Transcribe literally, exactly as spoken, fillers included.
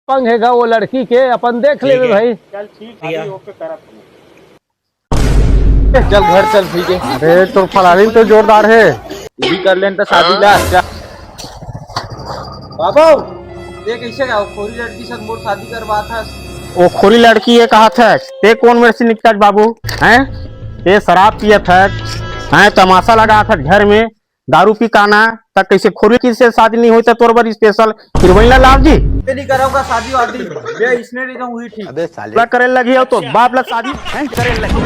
पंग हे गा वो लड़की के, अपन देख लेबे भाई। चल ठीक है, अभी ओके करत हूँ। चल घर चल, ठीक है। अरे तोर फलानी तो जोरदार है। भी कर लेन तो शादी ला। चल। बाबू, ये कैसे का खोरी लड़की से मोर शादी करवात हस? वो खोरी लड़की ये कहा था, ते कौन मेरे से निकल बाबू? हैं? ते शराब पियत है, हैं? तमाशा लगा था घर में, दारू पी काना, तक कैसे खोरी की से शादी नहीं होता तोर बर स्पेशल फिर वही ला लाव जी। ते नहीं करोगा शादी वादी, मैं इसने नहीं कहूँ हुई ठीक। ला करे लगी हो तो बाप ला शादी हैं? करे लगी।